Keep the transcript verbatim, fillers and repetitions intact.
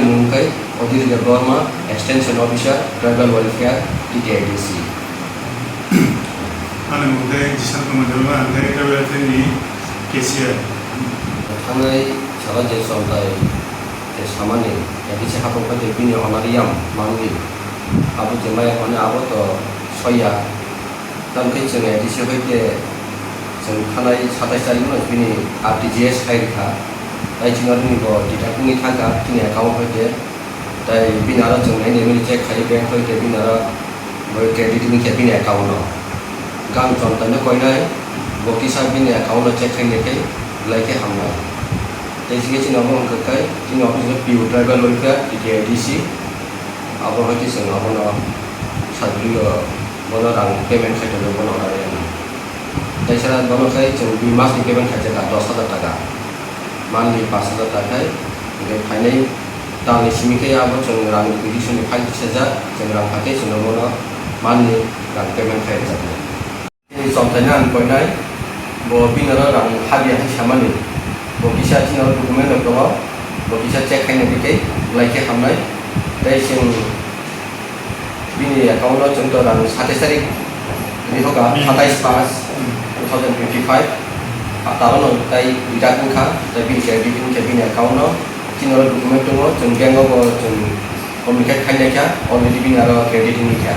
Mung khe Odhir Debbarma, Extension Officer, Tribal Welfare, T T I D C. Ani mung khe Jishan Kumar Debbarma, ang khe Tribal Welfare ni cashier. Thangnai salo je chontai je samani, A D C hapung khe bini honorarium manwi, abo je maya hwnwi abo to soya. Tamkhe chwng A D C hoite chwng thanai satais tarikno bini R T G S khai rikha. Tai chwngno bini bo deduct wngwi thangkha chini account hoite. Tai bini aro chwng nine M L check khai bank hoite bini aro bo credit wngkha bini account-o. Gang chontaino koinai bo kisa bini account-o check khainai khe belai khe hamnai. Tai chini omo wngkha khe chini office-o P U Tribal Welfare, T T I D C, abo hoite chwng abono sajagwi-o. Bono rang payment khai tongo, bono order rwya nang. Teisa bono khai chwng dui mas ni payment khaijak kha, dos hajar taka. Monthly pash hajar taka khai, hingke phainai tal ni simi khe abo chwng rang requisition ni file tisajak, chwng rang phai khe chwngno bono monthly rang payment khai rwjaknai. Chini chontai nang koinai, bo bini oro rang habya hai samani, bo kisa chini oro document rok tongo, bo kisa check khaina tei belai khe hamnai. Tei chwng Bini account o chwng to rang satais tarik rihoka, hmm, satais pas, hmm, two thousand twenty-five. Taro no tai deduct wngkha, tai bini credit wngkha bini account o. Chini oro document tongo, chwng bank o bo chwng communicate khainai kha, already bini aro credit wngkha.